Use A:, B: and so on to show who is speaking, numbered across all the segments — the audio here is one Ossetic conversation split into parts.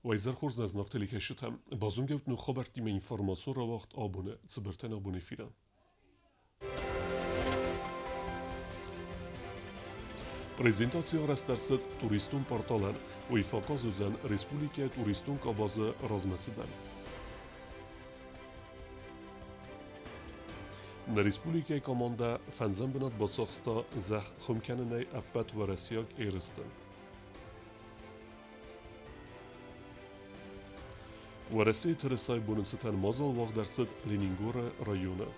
A: Уӕ изӕр хорз нӕ зынаргъ телекӕсджытӕ! Базонгӕ ут ног хабӕрттимӕ информацион рауагъд абоны цыбыртӕн абон эфиры. Презентаци арӕзт ӕрцыд туристон порталӕн. Уый фӕахъаз уыдзӕн республикӕйы туристон къабазы размӕцыдӕн. Нӕ республикӕйы командӕ фӕндзӕм бынат бацахста зӕхх хуым кӕнынӕй ӕппӕт уӕрӕсейаг ерысты. Уӕрӕсейы тырысайы боны цытӕн мадзал уагъд ӕрцыд Ленингоры районы.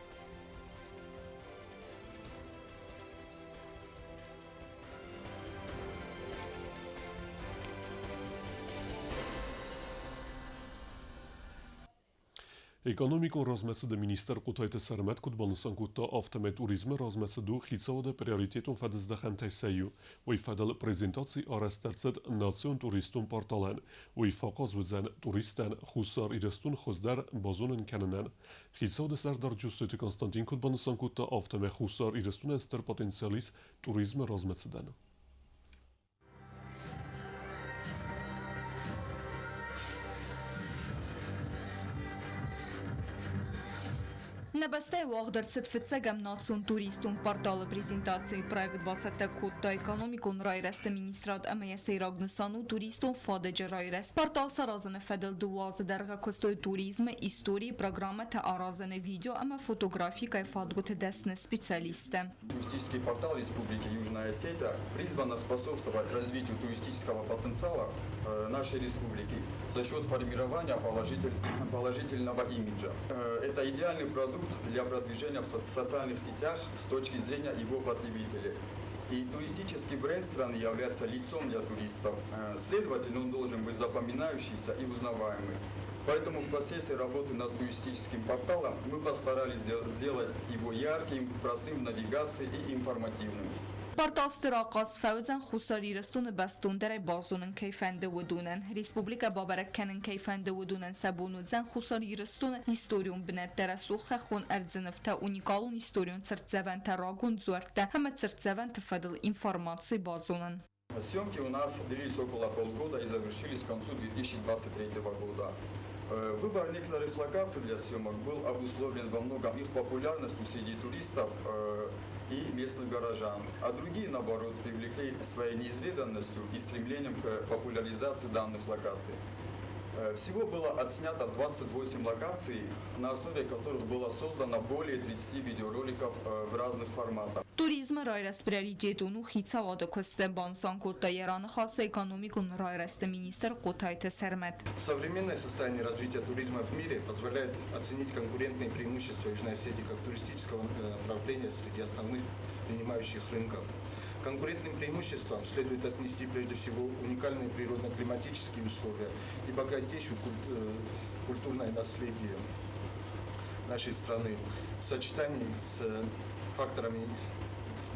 A: Экономикон размӕцыды министр Хъотайты Сӕрмӕт куыд банысан кодта, афтӕмӕй туризмы размӕцыд у хицауады приоритетон фӕдыздӕхӕнтӕй сӕ иу. Уый фӕдыл презентаци арӕзт ӕрцыд национ туристон порталӕн. Уый фӕахъаз уыдзӕн туристтӕн Хуссар Ирыстон хуыздӕр базонын кӕнынӕн. Хицауады сӕрдар Джусойты Константин куыд банысан кодта, афтӕмӕй Хуссар Ирыстонӕн стыр потенциал ис туризмы размӕцыдӕн.
B: Нӕ бӕстӕйы уагъд ӕрцыд фыццӕгӕм национ туристон порталы презентацийы проект бацӕттӕ кодта экономикон райрӕзты министрад ӕмӕ йӕ сӕйраг нысан у туристон фадыджы райрӕзт. Портал саразыны фӕдыл дыууӕ азы дӕргъы куыстой туризмы, историйы программӕтӕ аразыны, видео ӕмӕ фотографикӕйы фадгуыты дӕсны специалисттӕ.
C: Туристический портал Республики Южная Осетия призвана способствовать развитию туристического потенциала нашей республики за счет формирования положительного имиджа. Это идеальный продукт для продвижения в социальных сетях с точки зрения его потребителей. И туристический бренд страны является лицом для туристов. Следовательно, он должен быть запоминающийся и узнаваемый. Поэтому в процессе работы над туристическим порталом мы постарались сделать его ярким, простым в навигации и информативным.
B: Портал стыр ахъаз фӕуыдзӕн Хуссар Ирыстоны бӕстондӕрӕй базонын кӕй фӕнды, уыдонӕн. Республикӕ бабӕрӕг кӕнын кӕй фӕнды, уыдонӕн сӕ бон уыдзӕн Хуссар Ирыстоны историон бынӕттӕ, рӕсугъд хӕххон ӕрдзы нывтӕ, уникалон историон цыртдзӕвӕнтӕ, рагон дзуӕрттӕ ӕмӕ цыртдзӕвӕнты фӕдыл информаци базонын.
C: Съемки у нас длились около полугода и завершились к концу 2023 года. Выбор некоторых локаций для съемок был обусловлен во многом их популярностью среди туристов и местных горожан, а другие, наоборот, привлекли своей неизведанностью и стремлением к популяризации данных локаций. Всего было отснято 28 локаций, на основе которых было создано более 30 видеороликов в разных форматах.
B: Туризмы райрӕзт приоритетон у хицауады куысты, банысан кодта йӕ раныхасы экономикон райрӕзты министр Хъотайты Сӕрмӕт.
D: Современное состояние развития туризма в мире позволяет оценить конкурентные преимущества Южной Осетии как туристического направления среди основных принимающих рынков. Конкурентным преимуществом следует отнести прежде всего уникальные природно-климатические условия и богатейшую культурное наследие нашей страны в сочетании с факторами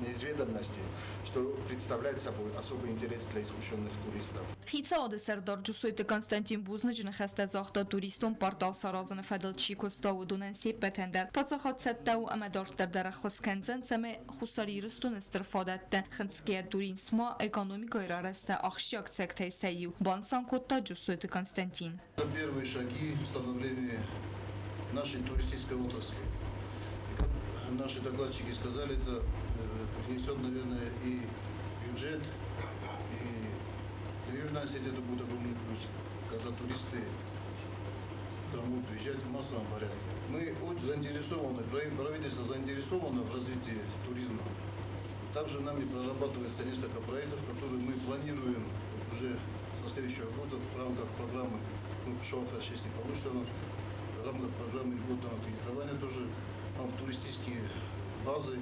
D: неизведанности, что представляет собой особый интерес для искушенных туристов.
B: Хицауады сӕрдар Джусойты Константин бузныджы ныхӕстӕ загъта туристон портал саразыны фӕдыл чи куыста, уыдонӕн се ппӕтӕн дӕр. Паддзахад цӕттӕ у ӕмӕ дарддӕр дӕр ӕххуыс кӕндзӕн, цӕмӕй Хуссар Ирыстоны стыр фадӕттӕ хынцгӕйӕ туризмы экономикӕйы рарӕзты ахсджиаг цӕгтӕй сӕ иу, банысан кодта Джусойты Константин.
D: Это первые шаги в становлении нашей туристической отрасли. И как наши докладчики сказали, это принесет, наверное, и бюджет, и для Южной Осетии это будет огромный плюс, когда туристы там будут приезжать в массовом порядке. Мы очень заинтересованы, правительство заинтересовано в развитии туризма. Также нами прорабатывается несколько проектов, которые мы планируем уже со следующего года в рамках программы, ну, шофер сейчас не получится, но в рамках программы льготного кредитования тоже там туристические базы.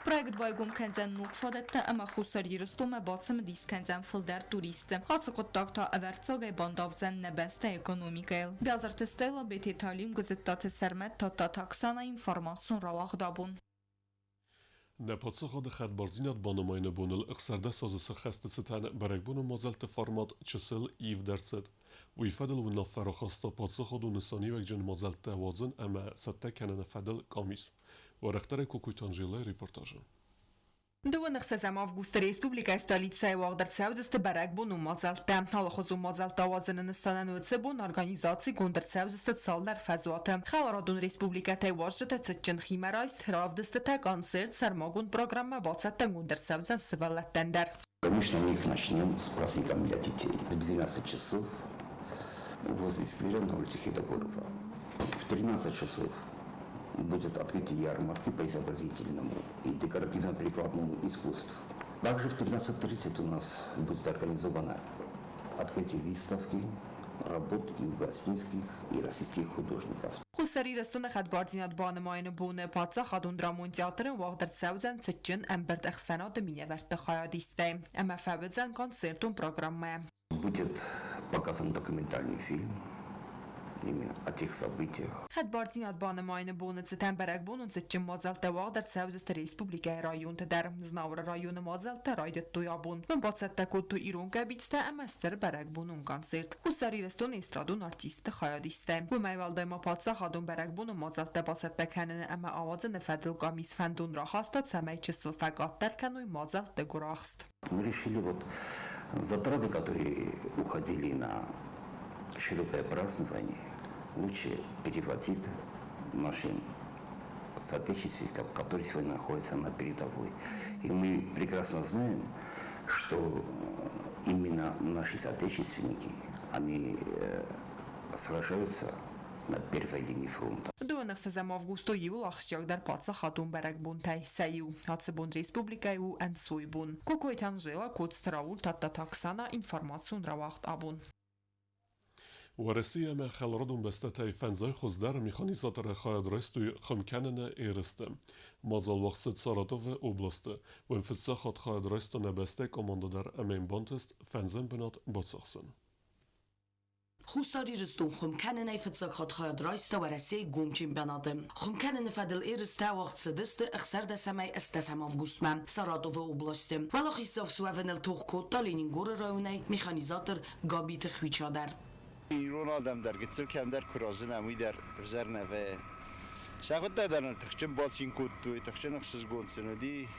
B: Проект байгом кӕндзӕн ног фадӕттӕ ӕмӕ Хуссар Ирыстонмӕ бацымыдис кӕндзӕн фылдӕр туристты. Ацы хъуыддаг та ӕвӕрццагӕй бандавдзӕн нӕ бӕстӕйы экономикӕйыл. Бязырты Стелла, Бететы Алим, Гуызыдтаты Сӕрмӕт, Тадтаты Оксана, информацион рауагъд абон.
A: Нӕ паддзахады хӕдбардзинад банымайыны боныл 16 азы сӕххӕсты цытӕн бӕрӕгбоны мадзӕлтты формат чысыл ивд ӕрцыд. Уый фӕдыл уынаффӕ рахаста паддзахадон нысаниуӕгджын мадзӕлттӕ уадзын ӕмӕ цӕттӕ кӕныны фӕдыл къамис. Уӕрӕхдӕрӕй Кокойты Анжелӕйы репортажы.
E: 26 августы республикӕйы столицӕйы уагъд ӕрцӕудзысты бӕрӕгбонон мадзӕлттӕ. Алыхуызон мадзӕлттӕ ауадзыны нысанӕн уыцы бон организацигонд ӕрцӕудзысты цалдӕр фӕзуаты. Хӕларадон республикӕтӕй уазджыты цытджын химӕрайст, равдыстытӕ, концерт, сӕрмагонд программӕ бацӕттӕгонд ӕрцӕудзӕн сывӕллӕттӕн дӕр.
F: Конечно, мы их начнем с праздником для детей. В 12 часов возле сквера на улице Хидогорова. В 13 часов будет открытие ярмарки по изобразительному и декоративно-прикладному искусству. Также в 13:30 у нас будет организовано открытие выставки работ югоосетинских и российских художников.
E: Хуссар Ирыстоны хӕдбардзинад банымайыны боны паддзахадон драмон театры уагъд ӕрцӕудзӕн цытджын ӕмбырд ӕхсӕнады минӕвӕртты хайадистӕй ӕмӕ фӕуыдзӕн концертон программӕ.
F: Будет показан документальный фильм именно о тех событиях.
E: Хӕдбардзинад банымайыны боны цытӕн бӕрӕгбонон цытджын мадзӕлттӕ уагъд ӕрцӕудзысты республикӕйы районты дӕр. Знауыры районы мадзӕлттӕ райдыдтой абон. Уым бацӕттӕ кодтой ирон къӕбицтӕ ӕмӕ стыр бӕрӕгбонон концерт. Хуссар Ирыстоны эстрадон артистты хайадистӕй. Уымӕй уӕлдай ма паддзахадон бӕрӕгбонон мадзӕлттӕ бацӕттӕ кӕныны ӕмӕ ауадзыны фӕдыл къамис фӕндон рахаста, цӕмӕй чысыл фӕкъаддӕр кӕной мадзӕлтты гуырахст.
F: Мы решили вот затраты, которые уходили на широкое празднование, лучше переводить нашим соотечественникам, которые сегодня находятся на передовой. И мы прекрасно знаем, что именно наши соотечественники, они сражаются на первой линии фронта.
E: 26 августы иууыл ахсджиагдӕр паддзахадон бӕрӕгбонтӕй сӕ иу. Ацы бон республикӕйы у ӕнцойбон. Кокойты Анжела, Коцты Рауль, Тадтаты Оксана, информацион рауагъд абон.
A: Уӕрӕсе ӕмӕ хӕларадон бӕстӕтӕй фӕндзай хуыздӕр механизаторы хайад райстой хуымкӕныны ерысты. Мадзал уагъд цыд Саратовы областы. Уым фыццаг хатт хайад райста нӕ бӕстӕйы командӕ дӕр ӕмӕ йын бантыст фӕндзӕм бынат бацахсын.
G: Хуссар Ирыстон хуым кӕнынӕй фыццаг хатт хайад райста Уӕрӕсейы гом чемпионаты. Хуым кӕныны фӕдыл ерыстӕ уагъд цыдысты 16-ӕй 8 августмӕ Саратовы областы. Уӕлахиздзау суӕвыныл тох кодта Ленингоры районӕй механизатор Габиты Хвича дӕр.
H: Ирон адӕм дӕр гыццыл кӕмдӕр куы разынӕм, уый дӕр ӕвзӕр нӕ вӕййы. Сӕхуыдтӕг дӕр нын тыхджын бацин кодтой, тыхджын ӕхсызгон сын уыди.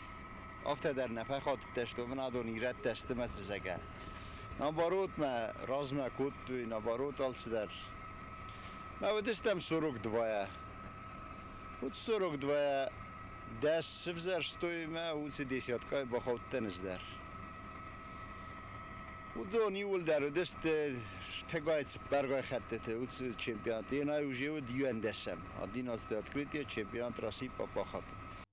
H: Афтӕ дӕр нӕ фӕхатыдтӕ сты, уымӕн адон ирӕттӕ сты мӕ цы зӕгъа. Наоборот мӕ размӕ кодтой, наоборот алцыдӕр. Мӕ уыдыстӕм 42-йӕ. Уыд 42-йӕ 10 сывзӕрстой мӕ уыцы десяткӕй бахаудтӕн ӕз дӕр. Уыдон иууылдӕр уыдысты ӕртӕгай, цыппӕргай хӕттыты уыцы чемпионат. Енай уже уыд иуӕндӕсӕм. 11 открытие чемпионат России по пахату.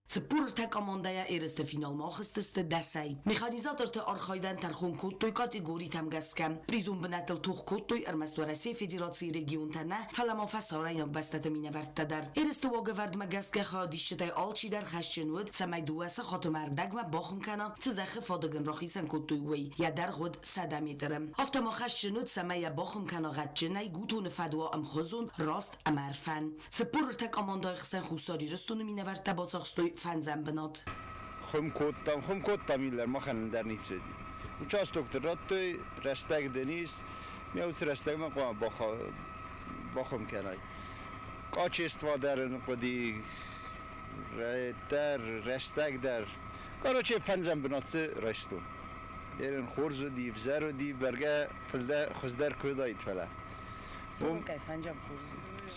G: 43 командӕйӕ ерысты финалмӕ ахызтысты дӕсӕй. Механизаторты архайдӕн тӕрхон кодтой категоритӕм гӕсгӕ. Призон бынӕттыл тох кодтой ӕрмӕст Уӕрӕсейы Федерацийы регионтӕ нӕ, фӕлӕ ма фӕсарӕйнаг бӕстӕты минӕвӕрттӕ дӕр. Ерысты уагӕвӕрдмӕ гӕсгӕ хайадисджытӕй алчидӕр хӕсджын уыд, цӕмӕй дыууӕ сахаты ӕмӕ ӕрдӕгмӕ бахуым кӕна, цы зӕххы фадыг ын рахицӕн кодтой, уый. Йӕ дӕргъ уыд 100 метры. Афтӕ ма хӕсджын уыд, цӕмӕй йӕ бахуым кӕна гъӕдджынӕй, гутоны фӕд уа ӕмхуызон, раст ӕмӕ ӕрфӕн. 43 командӕйы хсӕн Хуссар Ирыстоны минӕвӕрттӕ бацахстой фӕндзӕм бынат.
H: Хуым кодтам иллӕр, махӕн ӕндӕр ницы уыди. Участокты радтой, рӕстӕг дын ис, ме уыцы рӕстӕгмӕ хъуамӕ бахуым кӕнай. Качество дӕр ын хъуыди, дӕр, рӕстӕг дӕр. Короче, фӕндзӕм бынат дзы райстон. Ерын хорз уыди, ӕвзӕр уыди, бӕргӕ фылдӕр хуыздӕр куы уыдаид, фӕлӕ.
G: 45 фӕндзӕм хорз.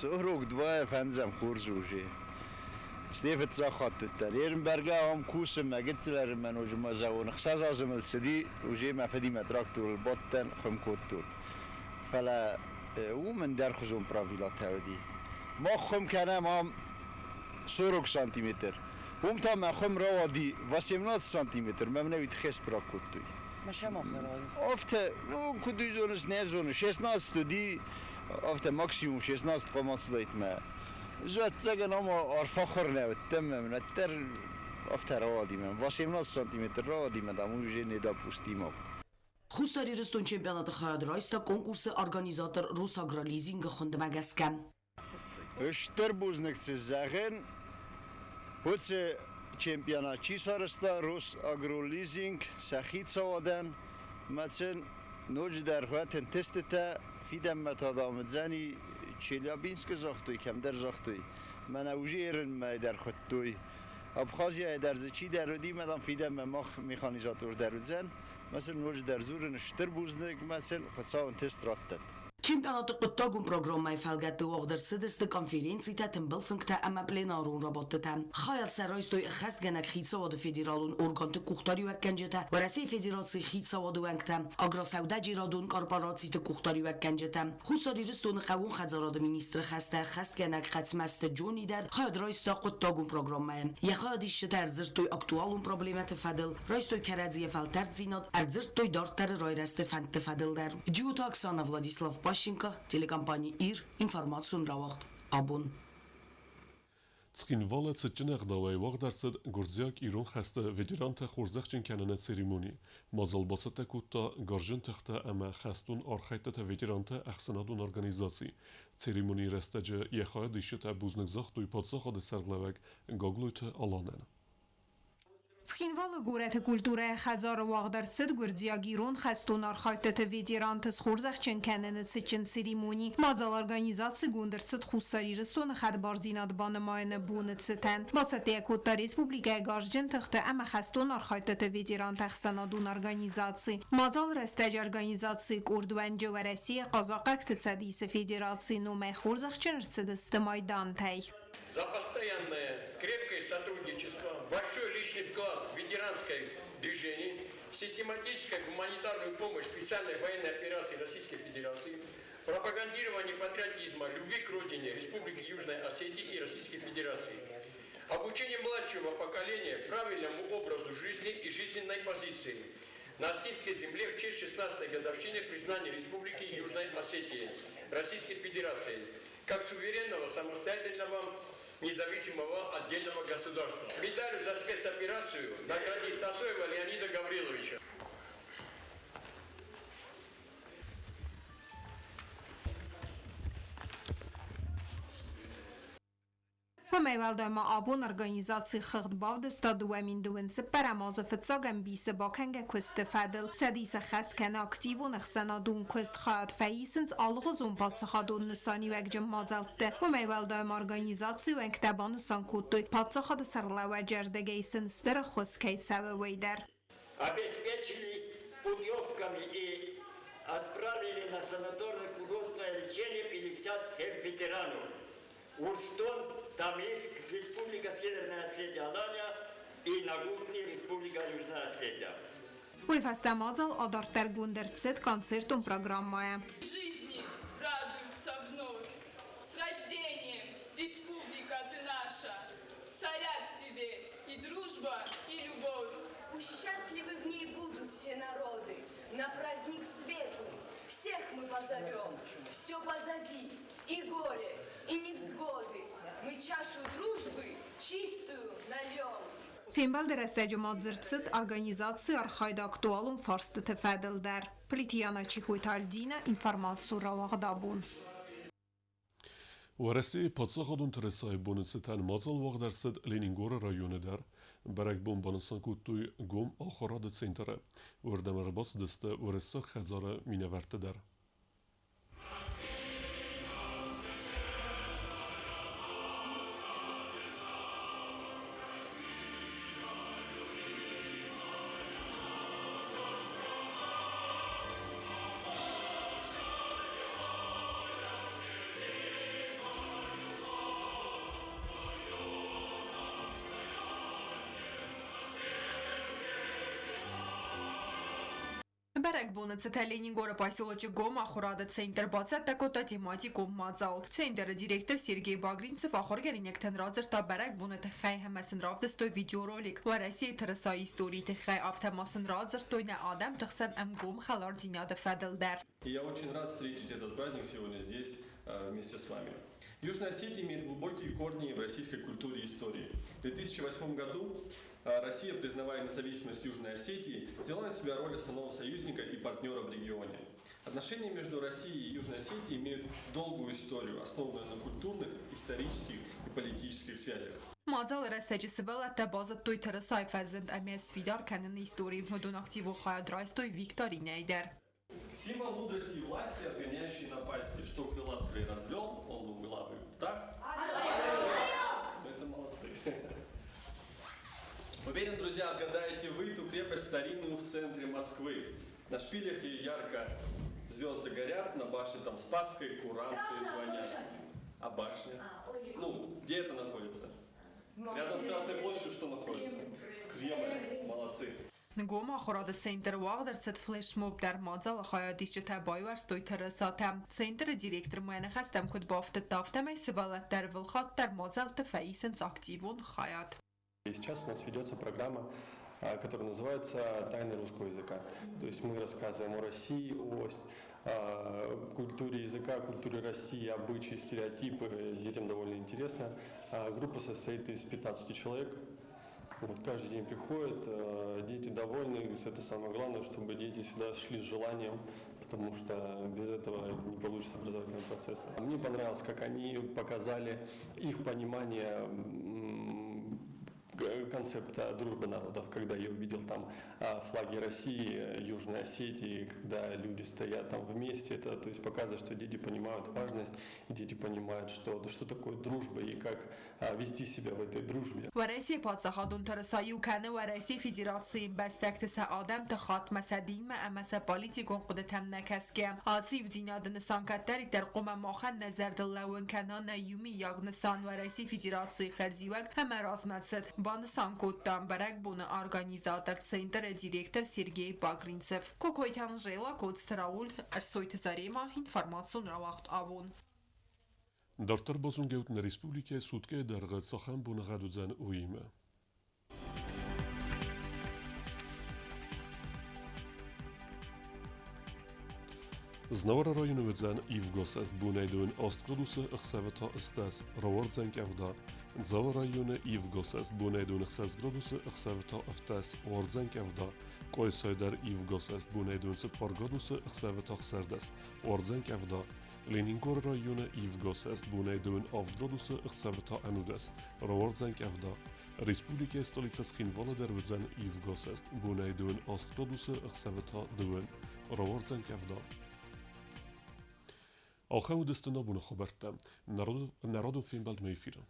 H: 42 фӕндзӕм хорз уже. Стӕй фыццаг хатт уыдтӕн. Ерын бӕргӕ ам кусын, мӕ гыццыл ӕрымӕн уже ма зӕгъон, 6 азы мыл цыди, уже мӕ фыдимӕ тракторыл бадтӕн, хуым кодтон. Фӕлӕ уым ӕндӕрхуызон правилатӕ уыди. Мах хуым кӕнӕм ам 40 сантиметр. Уым та мӕ хуым рауади 18 сантиметр, мӕ мын уый тыххӕй сбрак кодтой. Афтӕ, ну, куыд уый зоныс, нӕ зоныс, 16 уыди, афтӕ максимум 16 хъуамӕ ацыдаид мӕ. Ӕвӕццӕгӕн ам арфахуыр нӕ уыдтӕн мӕ мын уӕддӕр афтӕ рауади мӕм. 18 сантиметр рауади мӕ, дам, уже недопустимо.
G: Хуссар Ирыстон чемпионаты хайад райста конкурсы организатор Росагролизингы хуындмӕ гӕсгӕ.
H: Стыр бузныг цы зӕгъын, уыцы чемпионат чи сарӕзта, Росагролизинг, сӕ хицауадӕн, мӕ сын ноджыдӕр хуӕтын тестытӕ, фидӕнмӕ та дам уыдзӕни Челябинскы загътой, кӕмдӕр загътой. Мӕнӕ уже ерынмӕ дӕр хуыдтой. Абхазияйы дӕр дзы чидӕр уыди, мӕ дам фидӕнмӕ мах механизатор дӕр уыдзӕн. Мӕ сын ноджыдӕр дзурын стыр бузныг, мӕ сын Хуыцау ӕнтыст раттӕд.
G: Чемпионаты хъуыддагон программӕйы фӕлгӕтты уагъд ӕрцыдысты конференцитӕ, тымбыл фынгтӕ ӕмӕ пленарон рабадтытӕ. Хайад сӕ райстой ӕххӕстгӕнӕг хицауады федералон органты къухдариуӕггӕнджытӕ, Уӕрӕсейы Федерацийы хицауады уӕнгтӕ, агросӕудӕджерадон корпорациты къухдариуӕггӕнджытӕ, Хуссар Ирыстоны хъӕууон хӕдзарады министры хӕстӕ ӕххӕстгӕнӕг Хъӕцмӕзты Джони дӕр хайад райста хъуыддагон программӕйы. Йӕ хайадисджытӕ ӕрдзырдтой актуалон проблемӕты фӕдыл, райстой кӕрӕдзийӕ фӕлтӕрддзинад, ӕрдзырдтой дарддӕры райрӕзты фӕндты фӕдыл дӕр. Джиоты Оксана, Владислав Пащенко, телекомпани «Ир», информацион рауагъд «Абон».
A: Цхинвалы цытджын ӕгъдауӕй уагъд ӕрцыд гуырдзиаг-ирон хӕсты ветерантӕ хорзӕхджын кӕныны церемони. Мадзал бацӕттӕ кодта Гарзджын тыхтӕ ӕмӕ хӕстон архӕйдтыты ветеранты ӕхсӕнадон организаци. Церемонийы рӕстӕджы йӕ хайадисджытӕ бузныг загътой паддзахады сӕргълӕууӕг Гаглойты Аланӕн.
I: Цхинвалы горӕты культурӕйы хӕдзары уагъд ӕрцыд гуырдзиаг-ирон хӕстон архайдтыты ветеранты схорзӕхджын кӕныны цытджын церемони. Мадзал организацигонд ӕрцыд Хуссар Ирыстоны хӕдбардзинад банымайыны боны цытӕн. Бацӕттӕ кодта республикӕйы гарзджын тыхты ӕмӕ хӕстон архайдтыты ветеранты ӕхсӕнадон организаци. Мадзал рӕстӕджы организацийы къорд уӕнджы Уӕрӕсейы Хъазахъӕгты Цӕдисы Федерацийы номӕй хорзӕхджын ӕрцыдысты майдантӕй.
J: За постоянное крепкое сотрудничество, большой личный вклад в ветеранское движение, систематическую гуманитарную помощь специальной военной операции Российской Федерации, пропагандирование патриотизма, любви к родине Республики Южная Осетия и Российской Федерации, обучение младшего поколения правильному образу жизни и жизненной позиции на Осетинской земле в честь 16-й годовщины признания Республики Южной Осетии Российской Федерации как суверенного, самостоятельного, независимого отдельного государства. Медалью за спецоперацию наградить Тасоева Леонида Гавриловича.
I: Уымӕй уӕлдай ма абон организацийы хыгъд бавдыста 2024 азы фыццаг ӕмбисы бакӕнгӕ куысты фӕдыл. Цӕдис ӕххӕст кӕны активон ӕхсӕнадон куыст, хайад фӕисынц алыгъуызон паддзахадон нысаниуӕгджын мадзӕлтты. Уымӕй уӕлдай ма организацийы уӕнгтӕ банысан кодтой, паддзахады сӕргълӕууӕджы ӕрдӕгӕй сын стыр ӕххуыс кӕй цӕуы, уый дӕр.
K: Обеспечили путевками и отправили на санаторно-курортное лечение 57 ветеранов. Урстон, Тамиск, Республика Северная Осетия, Алания и Нагутни, Республика Южная Осетия.
I: Уый фӕстӕ мадзал адарддӕргонд ӕрцыд концертон программӕйӕ.
L: Жизни радуются вновь. С рождением, республика ты наша! Царят в тебе и дружба, и любовь.
M: Пусть счастливы в ней будут все народы. На праздник светлый всех мы позовем. Все позади, и горе, и невзгоды. Мы чашу дружбы чистую нальем.
I: Фембӕлды рӕстӕджы ма дзырд цыд организацийы архайды актуалон фарстыты фӕдыл дӕр. Плиты Яна, Чехойты Альдинӕ, информацион рауагъд абон.
A: Уӕрӕсейы паддзахадон тырысайы боны цытӕн мадзал уагъд ӕрцыд Ленингоры районы дӕр. Бӕрӕгбон банысан кодтой гом ахуырады центры. Уырдӕм ӕрбацыдысты Уырыссаг хӕдзары минӕвӕрттӕ дӕр.
E: Бӕрӕгбоны цытӕ Ленингоры поселочы гом ахуырады центр бацӕттӕ кодта тематикон мадзал. Центры директор Сергей Багринцев ахуыргӕнинӕгтӕн радзырдта бӕрӕгбоны тыххӕй ӕмӕ сын равдыстой видеоролик Уӕрӕсейы тырысайы историйы тыххӕй, афтӕ ма сын радзырдтой нӕ адӕмты хсӕн ӕмгом хӕлардзинады фӕдыл дӕр.
N: И я очень рад встретить этот праздник сегодня здесь вместе с вами. Южная Осетия имеет глубокие корни в российской культуре и истории. В 2008 году Россия, признавая независимость Южной Осетии, взяла на себя роль основного союзника и партнера в регионе. Отношения между Россией и Южной Осетией имеют долгую историю, основанную на культурных, исторических и политических связях.
E: Мадзалы рӕстӕджы сывӕллӕттӕ базыдтой тырысайы фӕзынд ӕмӕ сфидар кӕныны истори. Уыдон активон хайад райстой викторинӕйы дӕр.
N: Символ мудрости и власти, отгоняющий напасти, что крыла свои развел, он двуглавый птах. Это молодцы. Уверен, друзья, отгадаете вы ту крепость старинную в центре Москвы. На шпилях ее ярко звезды горят, на башне там Спасской куранты звонят. А башня? Ну, где это находится? Рядом с Красной площадью что находится? Кремль. Молодцы.
E: Гом ахуырады центры уагъд ӕрцыд флешмоб дӕр. Мадзалы хайадисджытӕ байуӕрстой тырысатӕ. Центры директор ма йӕ ныхӕстӕм куыд бафтыдта, афтӕмӕй сывӕллӕттӕ ӕрвылхатт дӕр мадзӕлтты фӕисынц активон хайад.
N: Сейчас у нас ведется программа, которая называется «Тайны русского языка». То есть мы рассказываем о России, о культуре языка, культуре России, обычаи, стереотипы. Детям довольно интересно. Группа состоит из 15 человек. Вот каждый день приходят, дети довольны. Это самое главное, чтобы дети сюда шли с желанием, потому что без этого не получится образовательного процесса. Мне понравилось, как они показали их понимание концепта дружбы народов, когда я увидел там флаги России, Южной Осетии, когда люди стоят там вместе, это то есть показывает, что дети понимают важность, и дети понимают, что такое дружба и как вести себя в этой дружбе.
E: Уӕрӕсейы паддзахадон тырыса иу кӕны Уӕрӕсейы Федерацийы ӕмбӕстӕгты сӕ адӕмты хаттмӕ, сӕ динмӕ ӕмӕ сӕ политикон хъуыдытӕм нӕ кӕсгӕ. Ацы иудзинады нысан кӕддӕриддӕр хъуамӕ махӕн нӕ зӕрдыл лӕууын кӕна нӕ иумиаг нысан Уӕрӕсейы Федерацийы хӕрзиуӕг ӕмӕ размӕцыд, банысан кодта бӕрӕгбоны организатор, центры директор Сергей Багринцев. Кокойты Анжела, Коцты Рауль, Ӕрсойты Зарема, информацион рауагъд Абон.
A: Дарддӕр базонгӕут нӕ республикӕйы суткӕйы дӕргъы цахӕм боныгъӕд уыдзӕн, уыимӕ. Знауыры районы уыдзӕн ивгосӕст бонӕй 28 градусы, ӕхсӕвы та 18, рауардзӕн къӕвда. Дзауы районы ивгосӕст бонӕй 26 градусы, ӕхсӕвы та 17, уардзӕн къӕвда. Къуайсайы дӕр ивгосӕст бонӕй 4 градусы, ӕхсӕвы та 16, уардзӕн къӕвда. Ленингоры районы ивгосӕст бонӕй 7 градусы, ӕхсӕвы та 11, рауардзӕн къӕвда. Республикӕйы столицӕ Цхинвалы дӕр уыдзӕн ивгосӕст бонӕй 8 градусы, ӕхсӕвы та 2, рауардзӕн къӕвда. Ахӕм уыдысты нӕ боны хабӕрттӕ. Нӕ радон фембӕлдмӕ эфиры.